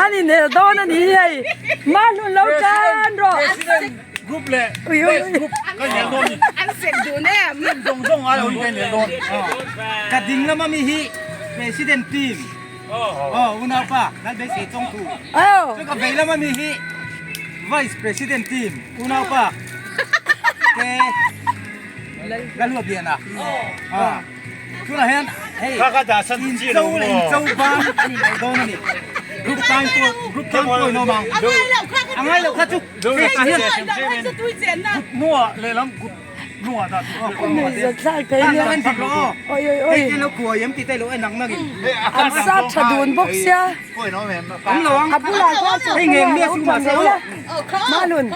An inel dawn a ni hi hei. Mahlun lo tan rawh. Group leh Ui ui ui. group kan inel dawn ni. An sek dun em. Team zawng zawng ai awm kan inel dawn. Ka ding lama mi hi President team. Aw unaupa Lalbeisei Chawngthu. Aw. Chu ka vei lama mi hi Vice President team unaupa ke Lalhuabliana. Aw. Tunah hian hei incho leh incho ban a ni mai dawn a ni. Group tan pawh group tan pawh in awm ang. A ngai loh kha chu hetah hian Group hnungah lehlam group hnungah dah tur. Nuihzat thlak thei nia. Oi oi oi. Hei lo kuai em tih te lo en ang nangin. An sat tha dun bawk sia. A bulah khan chaw Hei ngeng miah chu mahse aw. Malun.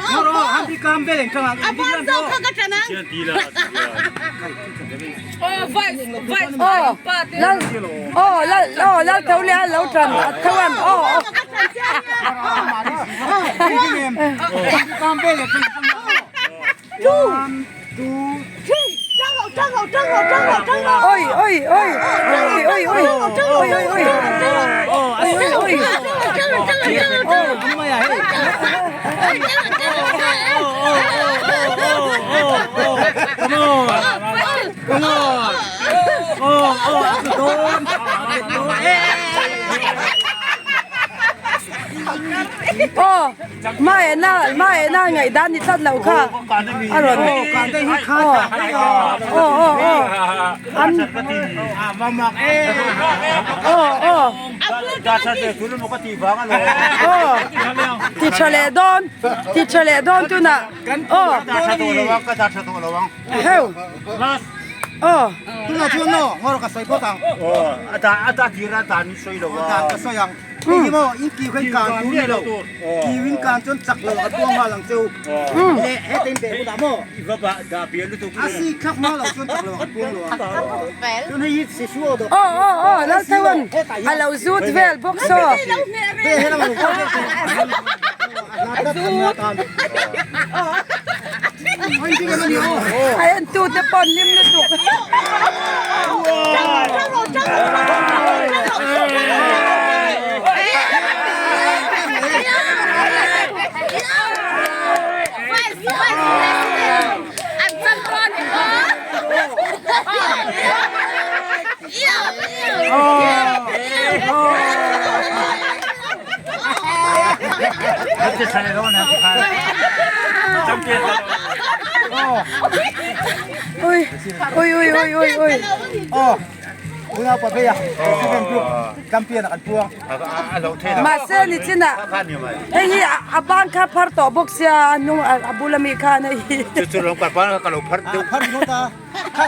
Aw lal aw lal aw lal tho leh a lo tan a tho ang aw aw. Oi oi oi oi oi oi oi oi oi oi oi oi. Aw mai na mai na ngaih dan ni tlat lo kha a rawn aw aw aw aw an aw aw aw ti tha leh dawn ti tha leh dawn tunah aw heu aw Hei maw in kiu kha in kan tur ni lo kiu in kan chuan chak lo a tuang nghal ang cheu leh heta in beh hunah maw a si thlak hma lo chuan chak lo a tuang lo ang chuan hei hi sisu aw dawh aw aw aw Lalthawn a lo zut vel bawk saw hei he lamah lo kal vel tawh a hla tlat an nia tan a en tu te pawh an hlim lutuk. Ui ui ui ui ui ui. Mahse nichinah hei hi a ban kha phar tawh bawk sia a hnung a bul ami khan hei hi. Kha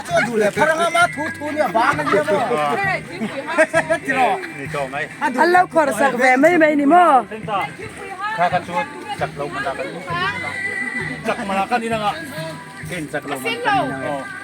chu a duh leh phar anga ma thu thu nia bang a nia maw. Tiraw. An lo khawr sak ve mai mai ni maw. Kha kha chu chak lo mana kan chak mana kan inanga. Chak lo mana kan inanga.